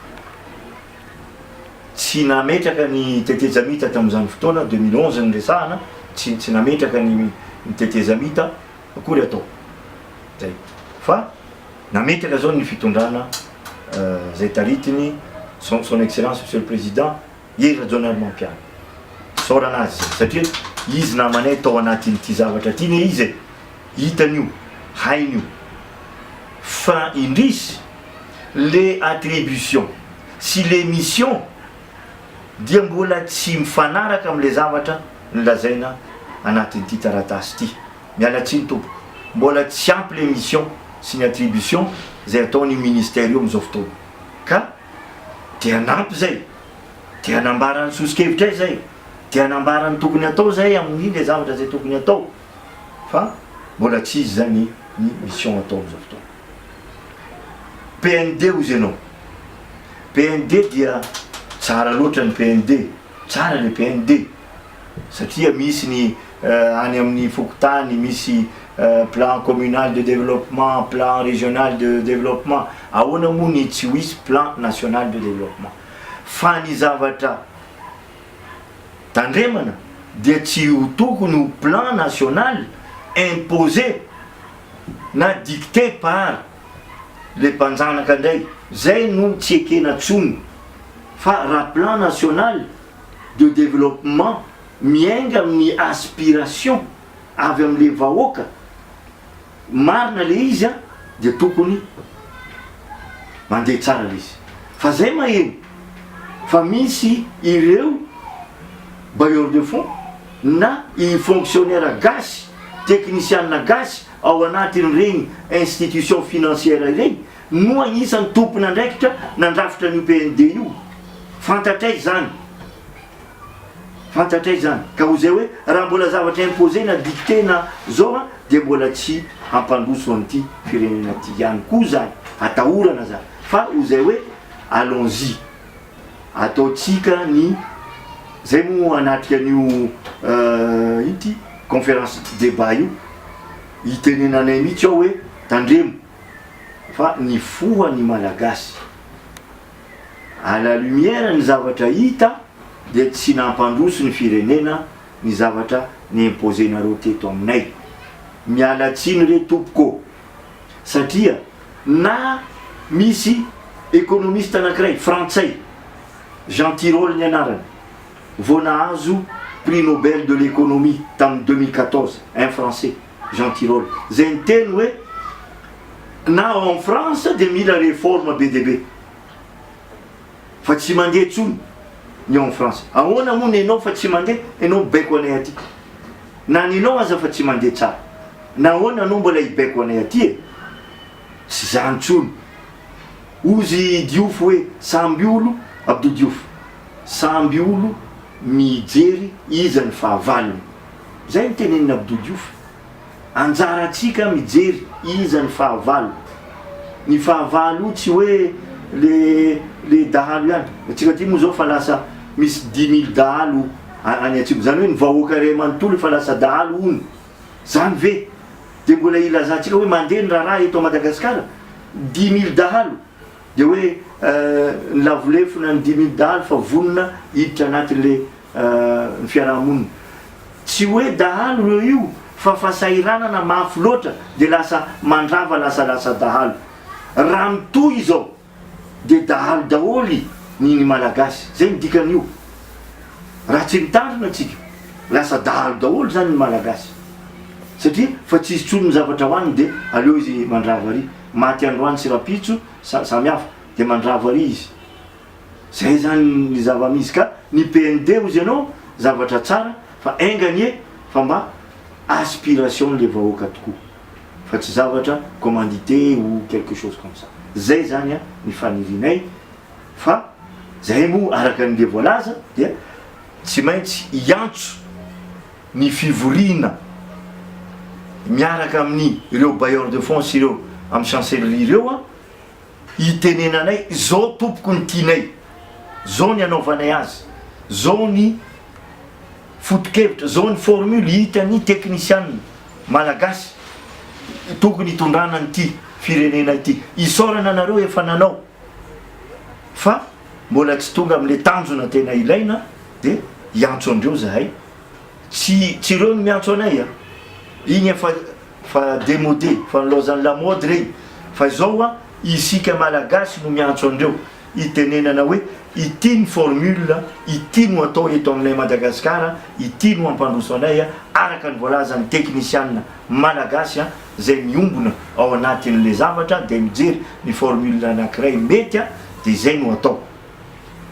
Tsy nametraka ny tetezamita tamin'izany fotoana, 2011 no resahana, tsy tsy nametraka ny ny tetezamita akory atao. Zay. Fa nametraka zao ny fitondrana zay taritiny son son excellence monsieur le président Hery Rajaonarimampianina. Isaorana azy zay satria izy namanay tao anatin'ity zavatra ity ne izy e. Hitany io, hainy io. Fa indrisy, le attribution sy le mission dia mbola tsy mifanaraka amle zavatra nolazaina anatin'ity taratasy ity. Miala tsiny tompoko, mbola tsy ampy le mission sy ny attribution zay ataon'io ministère io amizao fotoana. Ka te hanampy zay, te hanambara ny soso-kevitray zay, te hanambara ny tokony atao zay amin'ny le zavatra zay tokony atao fa mbola tsy izy zany ny mission atao amizao fotoana. PND hozy ianao, PND dia tsara loatra ny PND, tsara le PND satria misy ny any amin'ny fokontany misy plan communal de développement, plan régional de développement, ahoana moa ny tsy ho hisy plan national de développement fa ny zavatra tandremana dia tsy ho tokony ho plan national imposé na dicté par le mpanjanaka indray, zay no tsy ekena tsony fa raha plan national de développement miainga amin'ny aspiration avy amin'le vahoaka marina le izy an dia tokony mandeha tsara le izy fa zay maheno fa misy ireo bailleur de fonds na i fonctionnaire gasy teknisiana gasy ao anatin'ireny institution financière ireny no anisan'ny tompon'andraikitra nandrafitra an'io PND io fantatray zany Fantatray izany. Ka ho izay hoe raha mbola zavatra imposer na dicter na zao an, dia mbola tsy hampandroso an'ity firenena ity ihany koa izany. Atahorana izany. Fa ho izay hoe allons-y. Ataontsika ny, izay moa hanatrika an'io ino ity conférence débat io, hitenenanay mihitsy ao hoe tandremo fa nifoha ny Malagasy. À la lumière ny zavatra hita dia tsy nampandroso ny firenena ny zavatra ni-imposer-nareo teto aminay. Miala tsiny re tompoko satria na misy économiste anakiray frantsay, Jean Tirole ny anarany, vao nahazo prix Nobel de l'économie tamin'ny 2014, un français, Jean Tirole, zay niteny hoe na en France dia mila réforme be dia be fa tsy mandeha intsony ny en France. Ahoana moa nenao fa tsy mandeha, enao mibaiko anay aty. Na nenao aza fa tsy mandeha tsara. Nahoana anao mbola hibaiko anay aty e? Tsy zany intsony. Hozy Diouf hoe samby olo, Abdou Diouf, samby olo mijery iza ny fahavalony. Zay no tenenin'i Abdou Diouf. Anjarantsika mijery iza ny fahavalo. Ny fahavalo io tsy hoe le le dahalo ihany. Antsika aty moa zao fa lasa misy 10 000 dahalo any atsimo. Zany hoe ny vahoaka iray manontolo efa lasa dahalo hono. Zany ve? Dia mbola ilazantsika hoe mandeha ny raharaha eto Madagasikara? 10 000 dahalo. Dia hoe ny lavolefona ny 10 000 dahalo fa vonona hiditra anatin'le ny fiaraha-monina. Tsy hoe dahalo ireo io fa fahasahiranana mafy loatra dia lasa mandrava lasa lasa dahalo. Raha mitohy izao dia dahalo daholo ny ny Malagasy. Zay ny dikan'io. Raha tsy mitandrina tsika. Lasa dahalo daholo zany ny Malagasy satria fa tsisy tsony ny zavatra hoaniny de aleo izy mandrava ary, maty androany sy rapitso samy hafa de mandrava ary izy. Zay zany ny zava-misy ka ny PND ozy ianao zavatra tsara fa enga anie fa mba aspiration le vahoaka tokoa fa tsy zavatra commandité ou quelque chose comme ça. Zay zany ny fanirianay fa zahay moa araka ny le voalaza dia tsy maintsy hiantso ny fivoriana miaraka amin'ny ireo bailleurs de fonds sy ireo amin'ny chancellerie ireo an, hitenenanay zao tompoko ny tianay, zao ny hanaovanay azy, zao ny foto-kevitra, zao ny formule hitan'ny teknisianina malagasy tokony hitondrana an'ity firenena ity. Isaorana anareo efa nanao fa mbola tsy tonga amin'le tanjona tena ilaina de hiantso andreo zahay, tsy tsy ireo no miantso anay a, igny efa fa demodé, fa nilaozan'ny lamaody regny, fa izao a isika malagasy no miantso andreo hitenenana hoe ity ny formule, ity no atao eto aminay Madagascar, ity no hampandroso anay araka ny voalazan'ny teknisianina malagasy a. zay miombona ao anatin'le zavatra de mijery ny formule anakiray mety a de zay no atao,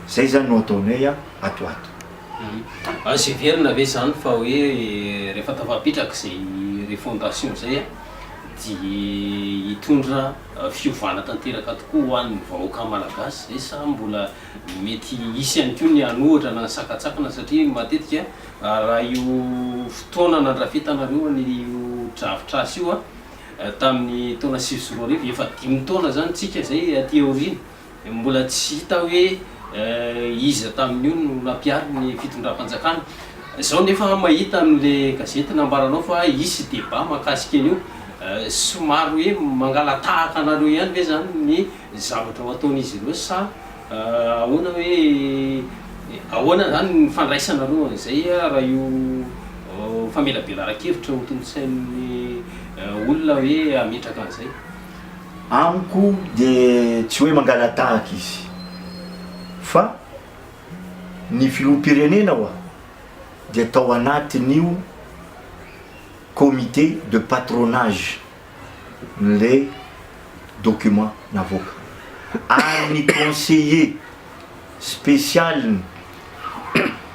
zay zany no ataonay a ato ato. Azo heverina ve zany fa hoe rehefa tafapetraka izay refondation izay dia hitondra fiovana tanteraka tokoa ho an'ny vahoaka malagasy izay sa mbola mety hisy ihany koa ny hanohatra na ny sakantsakana satria matetika Raha io fotoana nandrafetanareo an'io drafitr'asa io tamin'ny taona 2009, efa dimy taona izany tsika izay aty aoriana, mbola tsy hita hoe iza tamin'io no nampiary ny fitondram-panjakana. Izao nefa mahita amin'ilay gazety nambaranao fa hisy débat mahakasika an'io, somary hoe mangala-tahaka anareo ihany ve izany ny zavatra ho ataon'izy ireo sa Ahoana hoe ahoana zany ny fandraisanareo an'izay raha io famelabelaran-kevitra ho tontosain'ny olona hoe hametraka an'izay? Amiko dia tsy hoe mangala-tahaka izy fa ny filoham-pirenena hoa dia tao anatin'io comité de patronage le document navoaka ary ny conseiller spécial-ny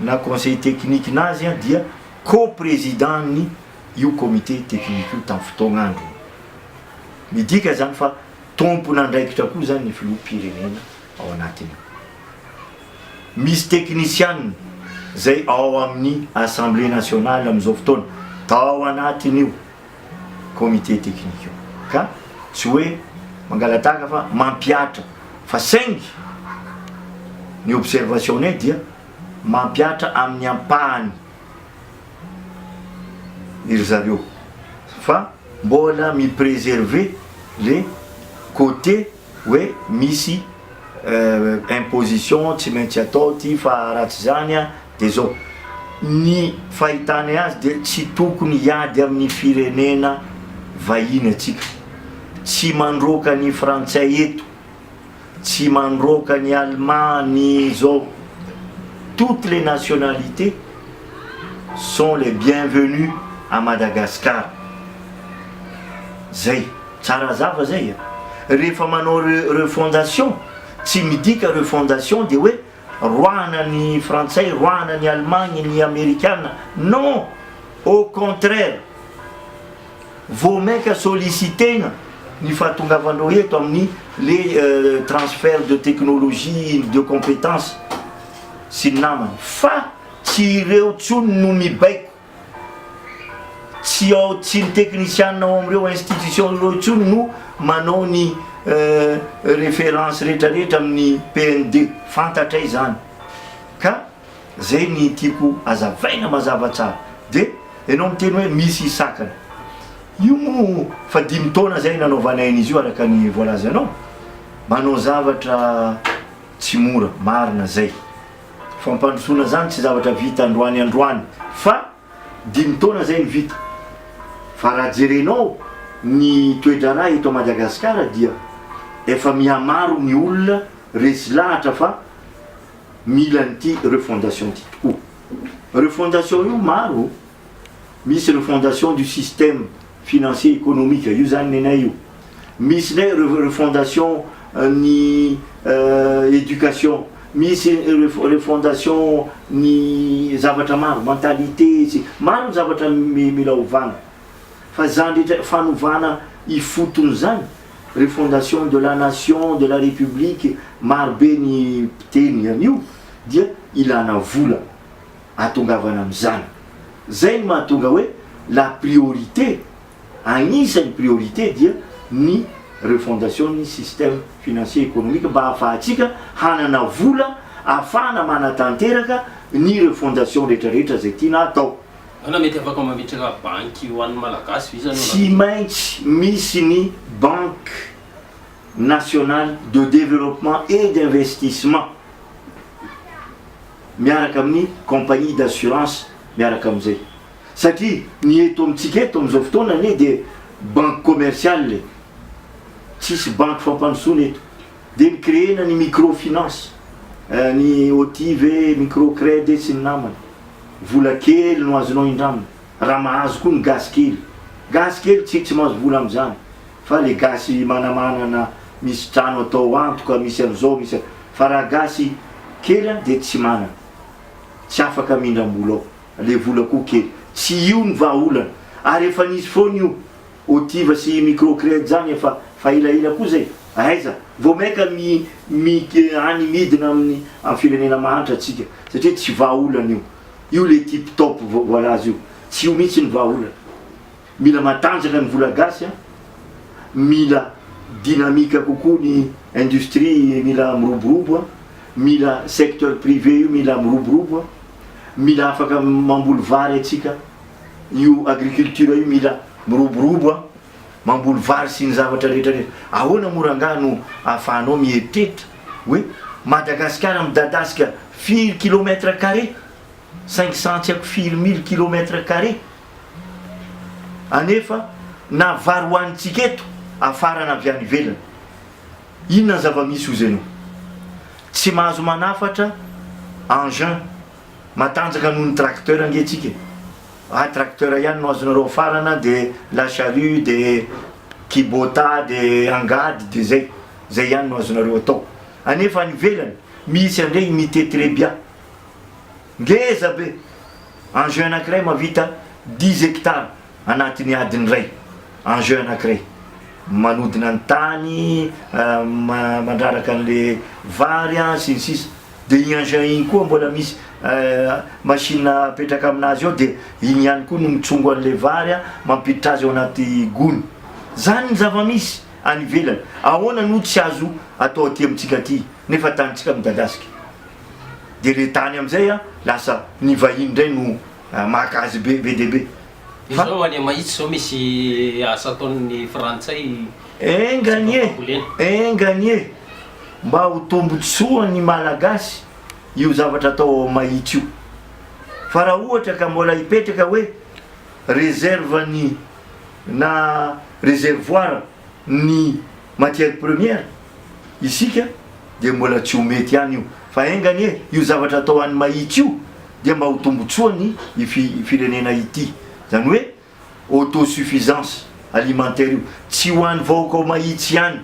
na conseiller technique nazy dia co-président ny io comité technique io tamin'ny fotoagn'androny. Midika zany fa tompon'andraikitra koa zany ny filoham-pirenena ao anatin'io. Misy teknisianina zay ao amin'ny assemblée nationale amin'izao fotoana tao anatin'io. comité technique io ka tsy hoe mangalatahaka fa mampihatra fa saingy ny observation nay dia mampihatra amin'ny ampahany ry zareo fa mbola mi preserver le côté hoe misy imposition tsy maintsy atao ty fa raha tsy zany a de zao ny fahitanay azy de tsy tokony hiady amin'ny firenena vahiny atsika tsy mandroaka ny frantsay eto tsy mandroaka ny allemand ny zao toutes les nationalités sont les bienvenus à Madagascar zay. Tsara hazava zay a! Rehefa manao refondation, tsy midika refondation de hoe roahana ny frantsay, roahana ny allemagne, ny amerikana, non! Au contraire, vao mainka solliciter-na ny fahatongavandreo eto amin'ny le transfert de technologie, de compétence sy ny namany, fa tsy ireo tsony no mibaiko. Tsy ao tsy ny teknisianina ao amin'ireo institution ireo intsony no manao ny référence rehetra rehetra amin'ny PND, fantatray izany ka zay ny tiako azavaina mazava tsara, de ianao miteny hoe misy sakana, io moa fa dimy taona zay nanaovanay an'izy io araka ny voalazanao, manao zavatra tsy mora, marina zay. Fampandrosoana zany tsy zavatra vita androany androany fa dimy taona zay ny vita fa raha jerenao ny toe-draharaha eto Madagascar dia efa mihamaro ny olona resy lahatra fa mila an'ity refondation ity tokoa. Refondation io maro, misy refondation du système financier économique, io zany nenay io, misy ndray refondation ny éducation, misy refondation ny zavatra maro, mentalité sy maro ny zavatra mila ovana, fa zany rehetra fanovana ifotony zany, refondation de la nation, de la république, maro be ny mpiteny an'io dia ilana vola ahatongavana amin'izany. Zay no mahatonga hoe la priorité, agnisan'ny priorité dia ny refondation ny système financier économique mba ahafahantsika hanana vola ahafahana manatanteraka ny refondation rehetrarehetra zay tiana atao. Ahoana mety afaka mametraka banky ho an'ny Malagasy ve izany ao Tsy maintsy misy ny banque nationale de développement et d'investissement miaraka amin'ny compagnie d'assurance miaraka amin'izay satria ny eto amintsika eto amin'izao fotoana anie dia banque commerciale e, tsisy banky fampandrosoana eto, dia ny créer-na ny micro-finance, ny OTIV, micro-cred sy ny namany, vola kely no azonao indramina, raha mahazo koa ny gasy kely, gasy kely tsy tsy mahazo vola amin'izany fa le gasy manamanana misy trano atao antoka misy an'izao misy an, fa raha gasy kely an dia tsy manana, tsy afaka mindram-bola ao, le vola koa kely, tsy io ny vahaolana, ary efa nisy foana io Otiva sy microcred zany efa fa elaela koa zay, aiza? Vao maika mi mi any midina amin'ny amin'ny firenena mahantra tsika satria tsy vahaolana io, io le tip top voalaza io, tsy io mihitsy ny vahaolana, mila matanjaka ny vola gasy an, mila dynamique kokoa ny industrie mila miroborobo an, mila secteur privé io mila miroborobo an, mila afaka mamboly vary atsika. Io agriculture io mila miroborobo a, mamboly vary sy ny zavatra rehetra rehetra. Ahoana moa rangaha no ahafahanao mieritreritra hoe Madagasikara midadasika firy kilomètre carré, 500 tsy haiko firy mille kilomètre carré, anefa na vary hohanintsika eto afarana avy any ivelany. Inona ny zava-misy hozy ianao? Tsy mahazo manafatra engin. Matanjaka noho ny tracteur ange tsika e! Ah tracteur ihany no azonareo afarana de la charrue de kibota de angady de zay, zay ihany no azonareo atao. Anefa any ivelany misy an'ireny mitety-rebia ngeza be, engin anakiray mahavita dix hectares anatin'ny adiny iray, engin anakiray manodina ny tany, mandraraka an'le vary an sy ny sisa. De iny engin iny koa mbola misy machine apetraka aminazy ao de iny ihany koa no mitsongo an'le vary mampiditra azy ao anaty gony. Zany ny zava-misy any ivelany. Ahoana no tsy azo atao aty amintsika aty nefa tanintsika midadasika. De le tany amizay lasa ny vahiny ndray no maka azy be be dia be. Fa. Izao any Mahitsy izao misy asa ataon'ny frantsay Enga anie, enga anie mba ho tombotsoan'ny Malagasy io zavatra atao ao Mahitsy io. Fa raha ohatra ka mbola hipetraka hoe réserve ny na réservoir ny matière première isika dia mbola tsy ho mety ihany io. Fa enga anie io zavatra atao any Mahitsy io dia mba ho tombotsoany i firenena ity. Zany hoe autosuffisance alimentaire io tsy ho an'ny vahoaka ao Mahitsy ihany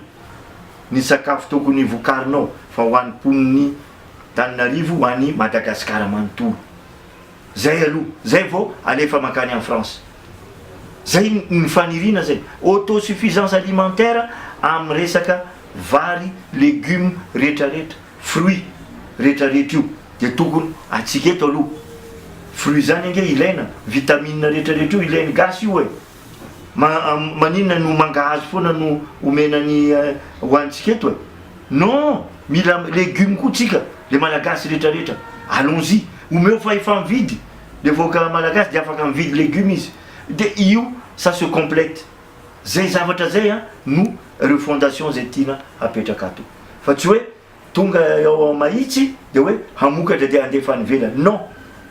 ny sakafo tokony vokarina ao fa ho an'ny mponin'i Tananarivo ho an'i Madagasikara manontolo. Zay aloha, zay vao alefa mankany en France. Zay ny faniriana zay. Autosuffisance alimentaire amin'ny resaka vary, legumes retraretra, fruits retraretra io dia tokony atsika eto aloha. Fruits zany ange ilaina, vitamine retraretra io ilain'ny gasy io e. Maninona no mangahazo foana no omena ny hohanintsika eto e? Non! Mila legumes koa tsika le malagasy retraretra. Allons-y! Omeo fahefa-mividy le vahoaka malagasy dia afaka mividy legumes izy. Dia io ça se complète. Zay zavatra zay an no refondation zay tiana hapetraka ato. Fa tsy hoe tonga ao Mahitsy dia hoe hamokatra dia handefa any ivelany. Non!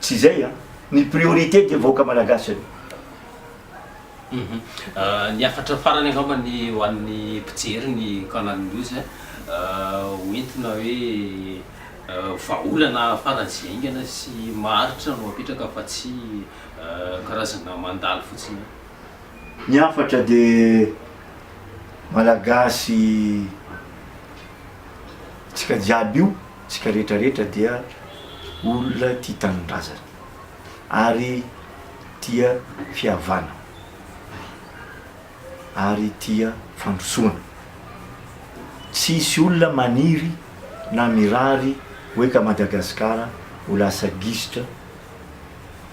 Tsy izay an! Ny priorité dia vahoaka malagasy aloha. Ny hafatra farany angamba ny ho an'ny mpijery ny Canal News ho entina hoe. Vahaolana faran'izay haingana sy maharitra no apetraka fa tsy karazana mandalo fotsiny ihany. Ny hafatra dia Malagasy tsika jiaby io, tsika rehetra rehetra dia olona tia tanindrazana ary tia fihavana ary tia fandrosoana. Tsisy olona maniry na mirary hoe ka Madagascar ho lasa gisitra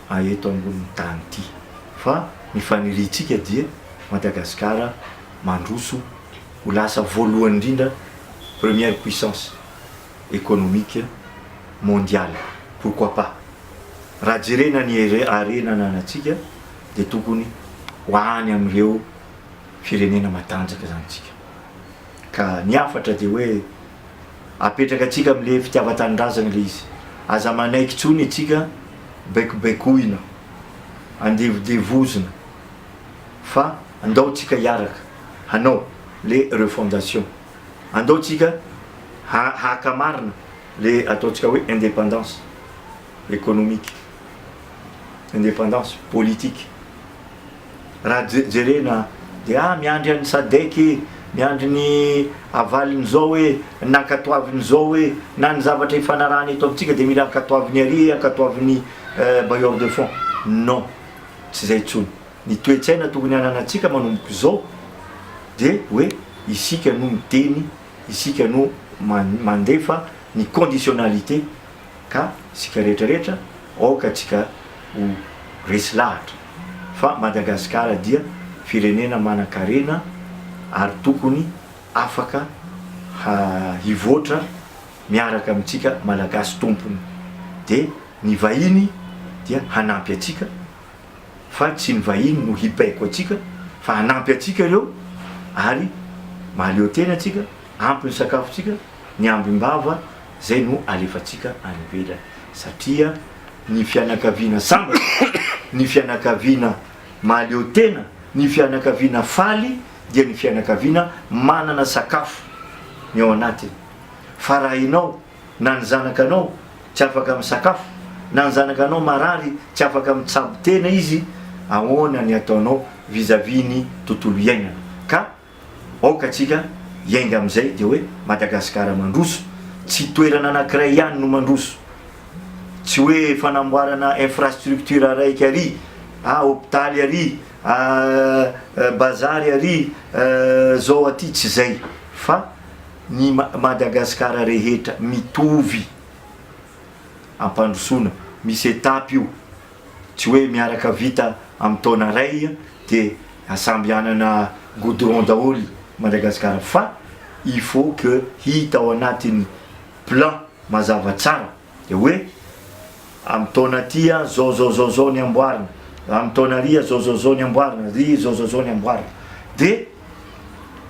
a eto ambonin'ny tany ity fa ny faniriantsika dia Madagascar mandroso ho lasa voalohany indrindra première puissance économique mondiale pourquoi pas raha jerena ny harena ananantsika dia tokony ho any amin'ireo firenena matanjaka zany tsika ka ny hafatra dia hoe apetraka antsika amle fitiavan-tanindrazana le izy aza manaiky tsony itsika baikobaikoina andevodevozina fa andao tsika hiaraka hanao le refondation andao tsika haka marina le ataontsika hoe indépendance économique indépendance politique Raha jerena dia ah miandry an'ny sadec e, miandry ny avalin'izao e, nankatoavin'izao e, na ny zavatra ifanarahana eto amintsika dia mila ankatoavin'ny ary e, ankatoavin'ny bailleur de fonds. Non, tsy izay intsony. Ny toe-tsaina tokony hananantsika manomboka izao dia hoe isika no miteny, isika no mandefa ny conditionnalité Ka isika rehetra rehetra aoka tsika ho resy lahatra fa Madagasikara dia firenena manankarena ary tokony afaka hivoatra miaraka amintsika Malagasy tompony de ny vahiny dia hanampy atsika fa tsy ny vahiny no hibaiko atsika fa hanampy atsika ireo ary mahaleo tena atsika ampy ny sakafontsika ny ambim-bava zay no alefantsika any ivelany satria ny fianakaviana sambatra, ny fianakaviana mahaleo tena, ny fianakaviana faly dia ny fianakaviana manana sakafo ny ao anatiny fa raha enao na ny zanakanao tsy afaka misakafo na ny zanakanao marary tsy afaka mitsabo tena izy ahoana ny ataonao vis à vis ny tontolo iainana ka Aoka tsika hiainga amin'izay dia hoe Madagasikara mandroso, tsy toerana anankiray ihany no mandroso, tsy hoe fanamboarana infrastructure araiky ary, ah hopitaly ary, ah bazary ary, zao aty, tsy zay fa ny Madagasikara rehetra mitovy ampandrosoana, misy étape io. Tsy hoe miaraka vita amin'ny taona ray de samby hanana goudron daholo Madagascar fa il faut que hita ao anatin'ny plan mazava tsara de hoe amin'ny taona aty a zao zao zao zao ny amboarina, amin'ny taona ary zao zao zao ny amboarina, ry zao zao zao ny amboarina de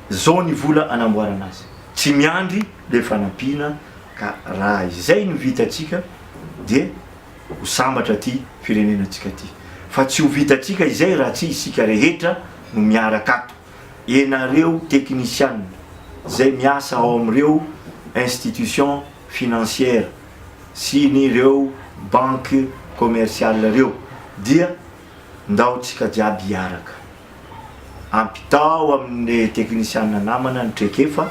zao ny vola anamboarana azy, tsy miandry le fanampiana ka raha izay no vitantsika de ho sambatra ty firenenantsika ty fa tsy ho vitantsika izay raha tsy isika rehetra no miaraka ato, enareo teknisiana zay miasa ao amin'ireo institution financière sy ny reo banque commerciale reo dia ndao tsika jiaby hiaraka. Ampitao amin'ny teknisiana namana ny traikefa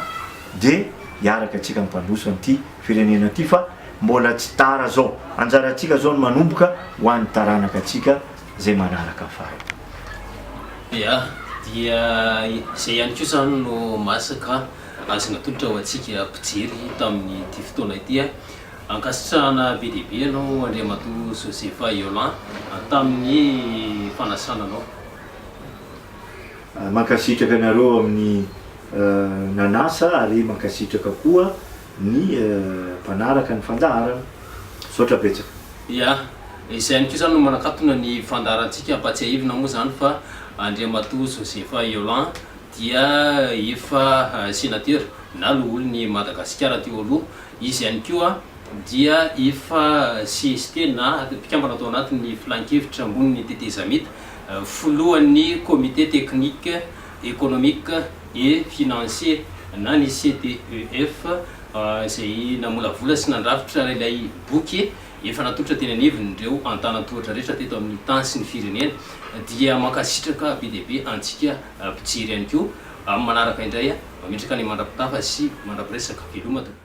dia hiaraka antsika hampandroso an'ity firenena ity fa mbola tsy tara zao. Anjarantsika zao ny manomboka ho an'ny taranaka antsika zay manaraka afara. Ya, dia izay ihany koa izany no masaka azo natolotra ho antsika mpijery tamin'ity fotoana ity. Ankasitrahana be dia be ianao Andriamatoa Joseph Yolan tamin'ny fanasana anao. Mankasitraka anareo amin'ny nanasa ary mankasitraka koa ny mpanaraka ny fandaharana. Misaotra betsaka. Ya, izay ihany koa izany no manakatona ny fandaharantsika, ampatsiahivina moa izany fa Andriamatoa Joseph Yolan dia efa senatera na loholon'i Madagasikara teo aloha, izy ihany koa dia efa cst na mpikambana tao anatin'ny filankevitra ambonin'ny tetezamita, filohan'ny Comité technique, économique et financier na ny CTEF. izay namolavola sy nandrafitra ilay boky efa natolotra teny anivon'ireo antanan-tohatra rehetra teto amin'ny tany sy ny firenena dia mankasitraka be dia be antsika mpijery ihany koa amin'ny manaraka indray mametraka ny mandra-pitafa sy mandra-piresaka. Veloma tompoko.